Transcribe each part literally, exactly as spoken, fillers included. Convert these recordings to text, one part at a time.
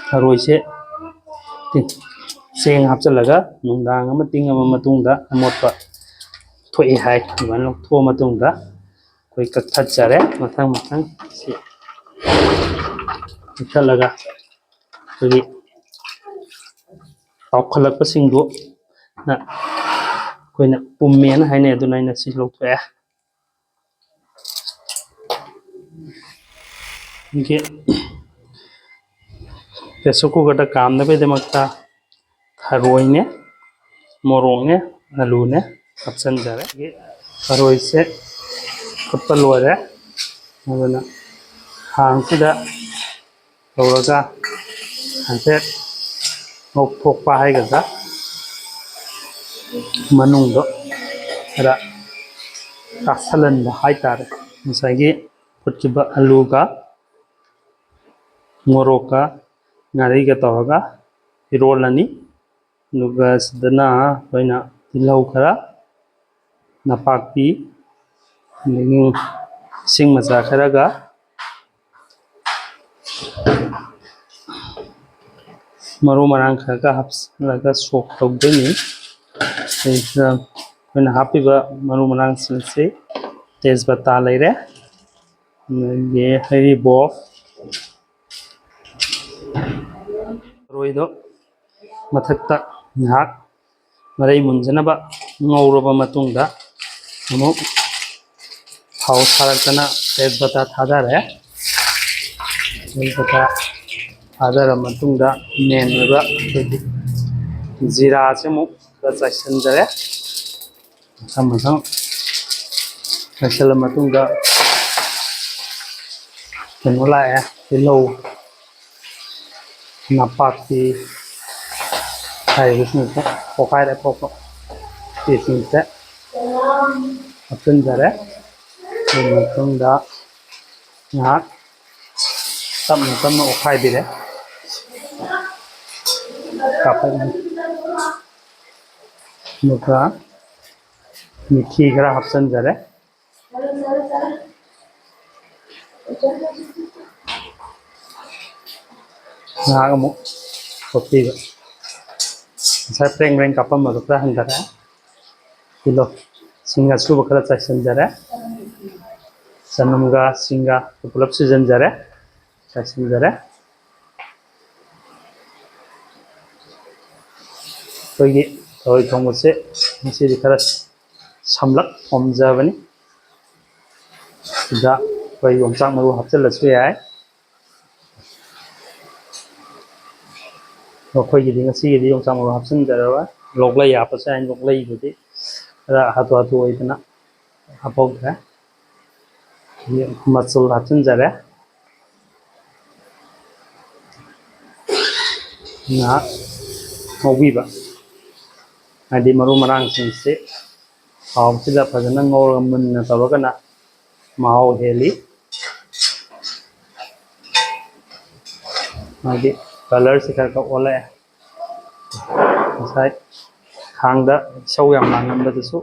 ꯊꯔꯣꯏꯁꯦ ꯆꯦꯡ ꯍꯥꯞꯆꯤꯜꯂꯒ ꯅꯨꯡꯗꯥꯡ ꯑꯃ ꯇꯤꯡꯉꯕ ꯃꯇꯨꯡꯗ ꯑꯃꯣꯠꯄ ꯊꯣꯛꯑꯦ ꯍꯥꯏ꯫ ꯑꯗꯨꯃꯥꯏꯅ ꯂꯧꯊꯣꯛꯑ ꯃꯇꯨꯡꯗ ꯑꯩꯈꯣꯏ ꯀꯛꯊꯠꯆꯔꯦ꯫ ꯃꯊꯪ ꯃꯊꯪ ꯁꯤ ꯀꯛꯊꯠꯂꯒ ꯑꯩꯈꯣꯏꯒꯤ ꯇꯥꯎꯈꯠꯂꯛꯄꯁꯤꯡꯗꯨꯅ ꯑꯩꯈꯣꯏꯅ ꯄꯨꯝꯃꯦꯅ ꯍꯥꯏꯅꯩ꯫ ꯑꯗꯨꯅ ꯑꯩꯅ ꯁꯤ ꯂꯧꯊꯣꯛꯑꯦ꯫ ꯑꯗꯒꯤ pressure cookerꯗ ꯀꯥꯝꯅꯕꯒꯤꯗꯃꯛꯇ ꯊꯔꯣꯏꯅꯦ, ꯃꯣꯔꯣꯛꯅꯦ, ꯑꯂꯨꯅꯦ ꯍꯥꯞꯆꯤꯟꯖꯔꯦ꯫ ꯑꯗꯒꯤ ꯊꯔꯣꯏꯁꯦ ꯐꯨꯠꯄ ꯂꯣꯏꯔꯦ꯫ ꯑꯗꯨꯅ ꯈꯥꯡꯁꯤꯗ ꯇꯧꯔꯒ ꯍꯥꯏꯐꯦꯠ ꯉꯧꯊꯣꯛꯄ ꯍꯥꯏꯒꯗ꯭ꯔꯥ, ꯃꯅꯨꯡꯗꯣ ꯈꯔ ꯀꯥꯁꯜꯍꯟꯕ ꯍꯥꯏꯇꯥꯔꯦ꯫ ꯉꯁꯥꯏꯒꯤ ꯐꯨꯠꯈꯤꯕ ꯑꯂꯨꯒ ꯃꯣꯔꯣꯛꯀ ꯉꯥꯔꯤꯒ ꯇꯧꯔꯒ ꯏꯔꯣꯜꯂꯅꯤ꯫ ꯑꯗꯨꯒ ꯁꯤꯗꯅ ꯑꯩꯈꯣꯏꯅ ꯇꯤꯜꯍꯧ ꯈꯔ, ꯅꯄꯥꯛꯄꯤ, ꯑꯗꯒꯤ ꯏꯁꯤꯡ ꯃꯆꯥ ꯈꯔꯒ ꯃꯔꯨ ꯃꯔꯥꯡ ꯈꯔꯒ ꯍꯥꯞꯆꯤꯜꯂꯒ ꯁꯣꯛ ꯇꯧꯗꯣꯏꯅꯤ꯫ ꯁꯤꯗ ꯑꯩꯈꯣꯏꯅ ꯍꯥꯞꯄꯤꯕ ꯃꯔꯨ ꯃꯔꯥꯡꯁꯤꯡꯁꯤ ꯇꯦꯖꯄꯇꯥ ꯂꯩꯔꯦ, ꯑꯗꯒꯤ ꯍꯩꯔꯤꯕꯣꯞ, ꯊꯔꯣꯏꯗꯣ ꯃꯊꯛꯇ ꯉꯥꯏꯍꯥꯛ ꯃꯔꯩ ꯃꯨꯟꯖꯅꯕ ꯉꯧꯔꯕ ꯃꯇꯨꯡꯗ ꯑꯃꯨꯛ ꯊꯥꯎ ꯁꯥꯔꯛꯇꯅ ꯇꯦꯖꯄꯇꯥ ꯊꯥꯗꯔꯦ꯫ ꯇꯦꯖꯄꯇꯥ ꯊꯥꯗꯔ ꯃꯇꯨꯡꯗ main ꯑꯣꯏꯕ ꯑꯩꯈꯣꯏꯒꯤ ꯖꯤꯔꯥꯁꯦ ꯑꯃꯨꯛ ꯈꯔ ꯆꯥꯏꯁꯤꯟꯖꯔꯦ꯫ ꯃꯊꯪ ꯃꯊꯪ ꯂꯣꯏꯁꯤꯜꯂ ꯃꯇꯨꯡꯗ ꯀꯩꯅꯣ ꯂꯥꯛꯑꯦ, ꯇꯤꯜꯍꯧ, ꯅꯄꯥꯛꯄꯤ ꯍꯥꯏꯔꯤꯕꯁꯤꯡꯁꯦ ꯄꯣꯛꯈꯥꯏꯔꯦ ꯊꯣꯛꯄ ꯁꯤꯁꯤꯡꯁꯦ ꯍꯥꯞꯆꯤꯟꯖꯔꯦ꯫ ꯑꯗꯨꯒꯤ ꯃꯇꯨꯡꯗ ꯉꯥꯏꯍꯥꯛ ꯇꯞꯅ ꯇꯞꯅ ꯑꯣꯠꯈꯥꯏꯕꯤꯔꯦ꯫ ꯀꯥꯞꯄꯛꯑꯅꯤ꯫ ꯑꯗꯨꯒ ꯃꯤꯊꯤ ꯈꯔ ꯍꯥꯞꯆꯤꯟꯖꯔꯦ꯫ ꯉꯥꯏꯍꯥꯛ ꯑꯃꯨꯛ ꯇꯣꯠꯄꯤꯕ꯫ ꯉꯁꯥꯏ ꯄ꯭ꯔꯦꯡ ꯄ꯭ꯔꯦꯡ ꯀꯥꯞꯄꯝꯕꯗꯣ ꯈꯔ ꯍꯟꯊꯔꯦ꯫ ꯇꯤꯜꯍꯧ, ꯁꯤꯡ ꯑꯁꯨꯕ ꯈꯔ ꯆꯥꯏꯁꯤꯟꯖꯔꯦ꯫ ꯆꯅꯝꯒ ꯁꯤꯡꯒ ꯄꯨꯂꯞ ꯁꯨꯖꯟꯖꯔꯦ, ꯆꯥꯏꯁꯤꯟꯖꯔꯦ꯫ ꯑꯩꯈꯣꯏꯒꯤ ꯊꯔꯣꯏ ꯊꯣꯡꯕꯁꯦ ꯉꯁꯤꯗꯤ ꯈꯔ ꯁꯝꯂꯞ ꯊꯣꯡꯖꯕꯅꯤ꯫ ꯁꯤꯗ ꯑꯩꯈꯣꯏ ꯌꯣꯡꯆꯥꯛ ꯃꯔꯨ ꯍꯥꯞꯆꯤꯜꯂꯁꯨ ꯌꯥꯏ꯫ ꯑꯩꯈꯣꯏꯒꯤꯗꯤ ꯉꯁꯤꯒꯤꯗꯤ ꯌꯣꯡꯆꯥꯛ ꯃꯔꯨ ꯍꯥꯞꯆꯤꯟꯖꯔꯔꯣꯏ꯫ ꯂꯣꯛꯂꯩ ꯍꯥꯞꯄꯁꯨ ꯌꯥꯏ, ꯂꯣꯛꯂꯩꯗꯨꯗꯤ ꯈꯔ ꯍꯥꯊꯨ ꯍꯥꯊꯨ ꯑꯣꯏꯗꯅ ꯍꯥꯞꯍꯧꯗ꯭ꯔꯦ꯫ ꯃꯆꯜ ꯍꯥꯞꯆꯤꯟꯖꯔꯦ꯫ ꯉꯥꯏꯍꯥꯛ ꯉꯧꯕꯤꯕ, ꯍꯥꯏꯗꯤ ꯃꯔꯨ ꯃꯔꯥꯡꯁꯤꯡꯁꯤ ꯊꯥꯎꯁꯤꯗ ꯐꯖꯅ ꯉꯧꯔꯒ ꯃꯨꯟꯅ ꯇꯧꯔꯒꯅ ꯃꯍꯥꯎ ꯍꯦꯜꯂꯤ꯫ ꯃꯥꯒꯤ ꯀꯂꯔꯁꯤ ꯈꯔ ꯈꯔ ꯑꯣꯜꯂꯛꯑꯦ꯫ ꯉꯁꯥꯏ ꯈꯥꯡꯗ ꯏꯁꯧ ꯌꯥꯝ ꯂꯥꯡꯂꯝꯕꯗꯨꯁꯨ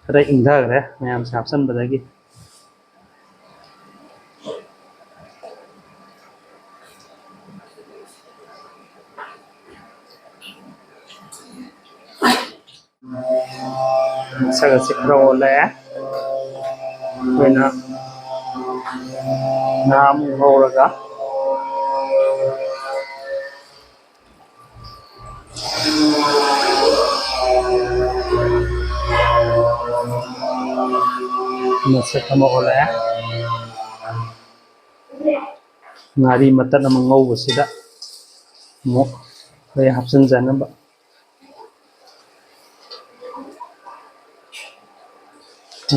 ꯈꯔ ꯏꯪꯊꯈ꯭ꯔꯦ ꯃꯌꯥꯝꯁꯦ ꯍꯥꯞꯆꯤꯟꯕꯗꯒꯤ꯫ ꯃꯁꯛ ꯑꯁꯤ ꯈꯔ ꯑꯣꯜꯂꯛꯑꯦ꯫ ꯑꯩꯈꯣꯏꯅ ꯉꯥ ꯑꯃꯨꯛ ꯉꯧꯔꯒ ꯃꯁꯛ ꯑꯃ ꯑꯣꯜꯂꯛꯑꯦ꯫ ꯉꯥꯔꯤ ꯃꯇꯠ ꯑꯃ ꯉꯧꯕꯁꯤꯗ ꯑꯃꯨꯛ ꯑꯩꯈꯣꯏ ꯍꯥꯞꯆꯤꯟꯖꯅꯕ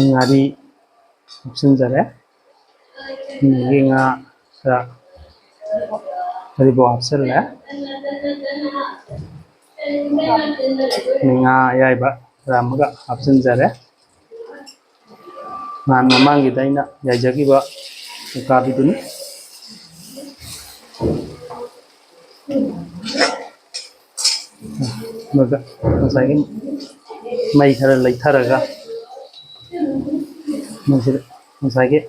ꯉꯥꯔꯤ ꯍꯥꯞꯆꯤꯟꯖꯔꯦ꯫ ꯑꯗꯒꯤ ꯉꯥ ꯈꯔ ꯑꯔꯤꯕ ꯍꯥꯞꯆꯤꯜꯂꯦ꯫ ꯉꯥ ꯑꯌꯥꯏꯕ ꯈꯔ ꯑꯃꯒ ꯍꯥꯞꯆꯤꯟꯖꯔꯦ꯫ ꯅꯍꯥꯟ ꯃꯃꯥꯡꯒꯤꯗ ꯑꯩꯅ ꯌꯥꯏꯖꯈꯤꯕ ꯎꯀꯥꯕꯤꯗꯨꯅꯤ꯫ ꯑꯗꯨꯒ ꯉꯁꯥꯏꯒꯤ ꯃꯩ ꯈꯔ ꯂꯩꯊꯔꯒ ꯃꯁꯤꯗ ꯉꯁꯥꯏꯒꯤ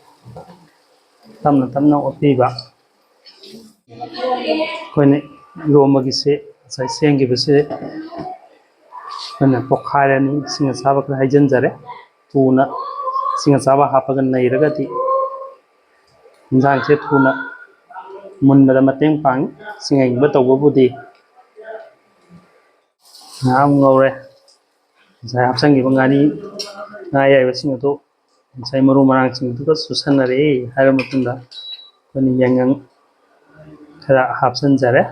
ꯇꯞꯅ ꯇꯞꯅ ꯑꯣꯠꯄꯤꯕ꯫ ꯑꯩꯈꯣꯏꯅ ꯏꯔꯣꯝꯕꯒꯤꯁꯦ ꯉꯁꯥꯏ ꯁꯦꯝꯈꯤꯕꯁꯦ ꯑꯩꯈꯣꯏꯅ ꯇꯣꯠꯈꯥꯏꯔꯅꯤ꯫ ꯏꯁꯤꯡ ꯑꯁꯥꯕ ꯈꯔ ꯍꯩꯖꯤꯟꯖꯔꯦ꯫ ꯊꯨꯅ ꯏꯁꯤꯡ ꯑꯁꯥꯕ ꯍꯥꯞꯄꯒ ꯅꯩꯔꯒꯗꯤ ꯏꯟꯖꯥꯡꯁꯦ ꯊꯨꯅ ꯃꯨꯟꯕꯗ ꯃꯇꯦꯡ ꯄꯥꯡꯉꯤ꯫ ꯏꯁꯤꯡ ꯑꯏꯪꯕ ꯇꯧꯕꯕꯨꯗꯤ ꯉꯥꯏꯍꯥꯛ ꯑꯃꯨꯛ ꯉꯧꯔꯦ꯫ ꯉꯁꯥꯏ ꯍꯥꯞꯆꯤꯟꯈꯤꯕ ꯉꯥꯔꯤ, ꯉꯥ ꯑꯌꯥꯏꯕꯁꯤꯡ ꯑꯗꯨ ꯉꯁꯥꯏ ꯃꯔꯨ ꯃꯔꯥꯡꯁꯤꯡꯗꯨꯒ ꯆꯨꯁꯟꯅꯔꯦ ꯍꯥꯏꯔ ꯃꯇꯨꯡꯗ ꯑꯩꯈꯣꯏꯅ ꯌꯥꯏꯉꯪ ꯈꯔ ꯍꯥꯞꯆꯤꯟꯖꯔꯦ꯫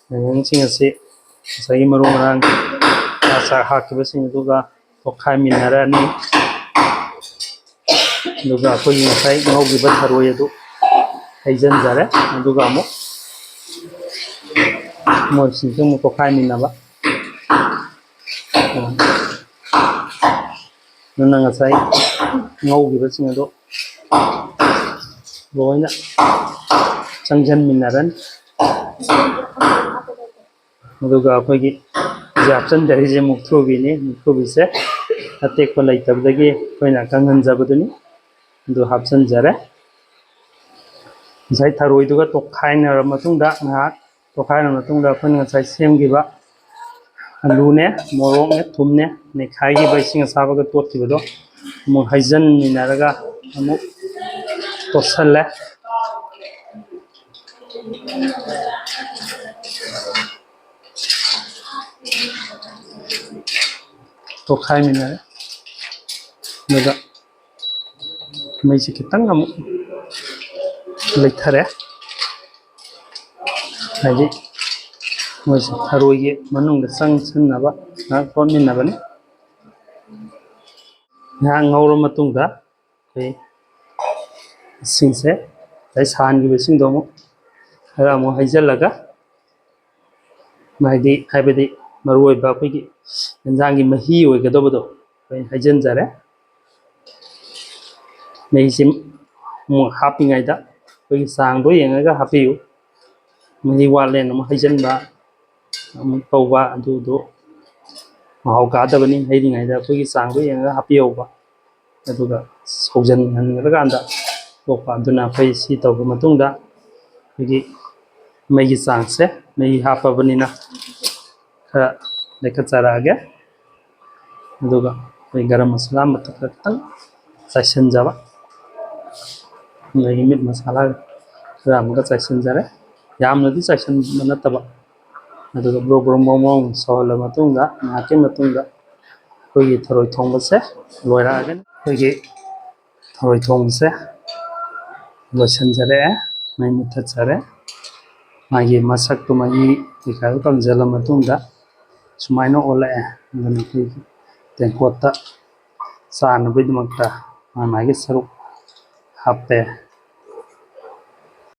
ꯌꯥꯏꯉꯪꯁꯤꯡ ꯑꯁꯤ ꯉꯁꯥꯏꯒꯤ ꯃꯔꯨ ꯃꯔꯥꯡ ꯉꯁꯥꯏ ꯍꯥꯞꯈꯤꯕꯁꯤꯡ ꯑꯗꯨꯒ ꯇꯣꯠꯈꯥꯏꯃꯤꯟꯅꯔꯅꯤ꯫ ꯑꯗꯨꯒ ꯑꯩꯈꯣꯏꯒꯤ ꯉꯁꯥꯏ ꯉꯧꯈꯤꯕ ꯊꯔꯣꯏ ꯑꯗꯨ ꯍꯩꯖꯤꯟꯖꯔꯦ꯫ ꯑꯗꯨꯒ ꯑꯃꯨꯛ ꯃꯣꯏꯁꯤꯡꯁꯨ ꯑꯃꯨꯛ ꯇꯣꯠꯈꯥꯏꯃꯤꯟꯅꯕ꯫ ꯑꯗꯨꯅ ꯉꯁꯥꯏ ꯉꯧꯈꯤꯕꯁꯤꯡ ꯑꯗꯣ ꯂꯣꯏꯅ ꯆꯪꯁꯤꯟꯃꯤꯟꯅꯔꯅꯤ꯫ ꯑꯗꯨꯒ ꯑꯩꯈꯣꯏꯒꯤ ꯍꯧꯖꯤꯛ ꯍꯥꯞꯆꯤꯟꯖꯔꯤꯁꯦ ꯃꯨꯛꯊ꯭ꯔꯨꯕꯤꯅꯤ꯫ ꯃꯨꯛꯊ꯭ꯔꯨꯕꯤꯁꯦ ꯑꯇꯦꯛꯄ ꯂꯩꯇꯕꯗꯒꯤ ꯑꯩꯈꯣꯏꯅ ꯀꯪꯍꯟꯖꯕꯗꯨꯅꯤ꯫ ꯑꯗꯨ ꯍꯥꯞꯆꯤꯟꯖꯔꯦ꯫ ꯉꯁꯥꯏ ꯊꯔꯣꯏꯗꯨꯒ ꯇꯣꯠꯈꯥꯏꯅꯔ ꯃꯇꯨꯡꯗ, ꯉꯥꯏꯍꯥꯛ ꯇꯣꯠꯈꯥꯏꯅꯔ ꯃꯇꯨꯡꯗ, ꯑꯩꯈꯣꯏꯅ ꯉꯁꯥꯏ ꯁꯦꯝꯈꯤꯕ ꯑꯂꯨꯅꯦ, ꯃꯣꯔꯣꯛꯅꯦ, ꯊꯨꯝꯅꯦ, ꯅꯩꯈꯥꯏꯈꯤꯕ ꯏꯁꯤꯡ ꯑꯁꯥꯕꯒ ꯇꯣꯠꯈꯤꯕꯗꯣ ꯑꯃꯨꯛ ꯍꯩꯖꯤꯟꯃꯤꯟꯅꯔꯒ ꯑꯃꯨꯛ ꯇꯣꯠꯁꯜꯂꯦ꯫ ꯇꯣꯠꯈꯥꯏꯃꯤꯟꯅꯔꯦ꯫ ꯑꯗꯨꯒ ꯃꯩꯁꯦ ꯈꯤꯇꯪ ꯑꯃꯨꯛ ꯂꯩꯊꯔꯦ꯫ ꯍꯥꯏꯗꯤ ꯃꯣꯏꯁꯦ ꯊꯔꯣꯏꯒꯤ ꯃꯅꯨꯡꯗ ꯆꯪꯁꯤꯟꯅꯕ ꯉꯥꯏꯍꯥꯛ ꯇꯣꯠꯃꯤꯟꯅꯕꯅꯤ꯫ ꯉꯥꯏꯍꯥꯛ ꯉꯧꯔ ꯃꯇꯨꯡꯗ ꯑꯩꯈꯣꯏ ꯏꯁꯤꯡꯁꯦ, ꯉꯁꯥꯏ ꯁꯥꯍꯟꯈꯤꯕ ꯏꯁꯤꯡꯗꯣ ꯑꯃꯨꯛ ꯈꯔ ꯑꯃꯨꯛ ꯍꯩꯖꯤꯜꯂꯒ, ꯍꯥꯏꯗꯤ, ꯍꯥꯏꯕꯗꯤ ꯃꯔꯨ ꯑꯣꯏꯕ ꯑꯩꯈꯣꯏꯒꯤ ꯌꯦꯟꯖꯥꯡꯒꯤ ꯃꯍꯤ ꯑꯣꯏꯒꯗꯕꯗꯣ ꯑꯩꯈꯣꯏ ꯍꯩꯖꯤꯟꯖꯔꯦ꯫ ꯃꯍꯤꯁꯤ ꯑꯃꯨꯛ ꯍꯥꯞꯄꯤꯉꯩꯗ ꯑꯩꯈꯣꯏꯒꯤ ꯆꯥꯡꯗꯣ ꯌꯦꯡꯉꯒ ꯍꯥꯞꯄꯤꯌꯨ꯫ ꯃꯍꯤ ꯋꯥꯠꯂꯦꯅ ꯑꯃꯨꯛ ꯍꯩꯖꯤꯟꯕ ꯑꯃꯨꯛ ꯇꯧꯕ, ꯑꯗꯨꯗꯣ ꯃꯍꯥꯎ ꯀꯥꯗꯕꯅꯤ꯫ ꯍꯩꯔꯤꯉꯩꯗ ꯑꯩꯈꯣꯏꯒꯤ ꯆꯥꯡꯗꯣ ꯌꯦꯡꯉꯒ ꯍꯥꯞꯄꯤꯍꯧꯕ, ꯑꯗꯨꯒ ꯁꯧꯖꯟꯍꯟꯈ꯭ꯔꯀꯥꯟꯗ ꯇꯣꯛꯄ꯫ ꯑꯗꯨꯅ ꯑꯩꯈꯣꯏ ꯁꯤ ꯇꯧꯔꯕ ꯃꯇꯨꯡꯗ ꯑꯩꯈꯣꯏꯒꯤ ꯃꯩꯒꯤ ꯆꯥꯡꯁꯦ, ꯃꯩ ꯍꯥꯞꯄꯕꯅꯤꯅ ꯈꯔ ꯂꯩꯈꯠꯆꯔꯛꯑꯒꯦ꯫ ꯑꯗꯨꯒ ꯑꯩꯈꯣꯏ ꯒꯔꯝ ꯃꯁꯥꯂꯥ ꯃꯊꯛꯇ ꯈꯤꯇꯪ ꯆꯥꯏꯁꯤꯟꯖꯕ, ꯑꯗꯒꯤ ꯃꯤꯠ ꯃꯁꯥꯂꯥ ꯈꯔ ꯑꯃꯒ ꯆꯥꯏꯁꯤꯟꯖꯔꯦ꯫ ꯌꯥꯝꯅꯗꯤ ꯆꯥꯏꯁꯤꯟꯕ ꯅꯠꯇꯕ꯫ ꯑꯗꯨꯒ ꯕ꯭ꯔꯣ ꯕ꯭ꯔꯣ ꯃꯣꯡ ꯃꯣꯡ ꯁꯧꯍꯜꯂ ꯃꯇꯨꯡꯗ, ꯉꯥꯏꯍꯥꯛꯀꯤ ꯃꯇꯨꯡꯗ ꯑꯩꯈꯣꯏꯒꯤ ꯊꯔꯣꯏ ꯊꯣꯡꯕꯁꯦ ꯂꯣꯏꯔꯛꯑꯒꯅꯤ꯫ ꯑꯩꯈꯣꯏꯒꯤ ꯊꯔꯣꯏ ꯊꯣꯡꯕꯁꯦ ꯂꯣꯏꯁꯤꯟꯖꯔꯛꯑꯦ꯫ ꯃꯩ ꯃꯨꯊꯠꯆꯔꯦ꯫ ꯃꯥꯒꯤ ꯃꯁꯛꯇꯨ, ꯃꯍꯤ ꯀꯩꯀꯥꯗꯨ ꯀꯪꯁꯤꯜꯂ ꯃꯇꯨꯡꯗ ꯁꯨꯃꯥꯏꯅ ꯑꯣꯜꯂꯛꯑꯦ꯫ ꯑꯗꯨꯅ ꯑꯩꯈꯣꯏꯒꯤ ꯇꯦꯡꯀꯣꯠꯇ ꯆꯥꯅꯕꯒꯤꯗꯃꯛꯇ ꯃꯥ ꯃꯥꯒꯤ ꯁꯔꯨꯛ ꯍꯥꯞꯄꯦ꯫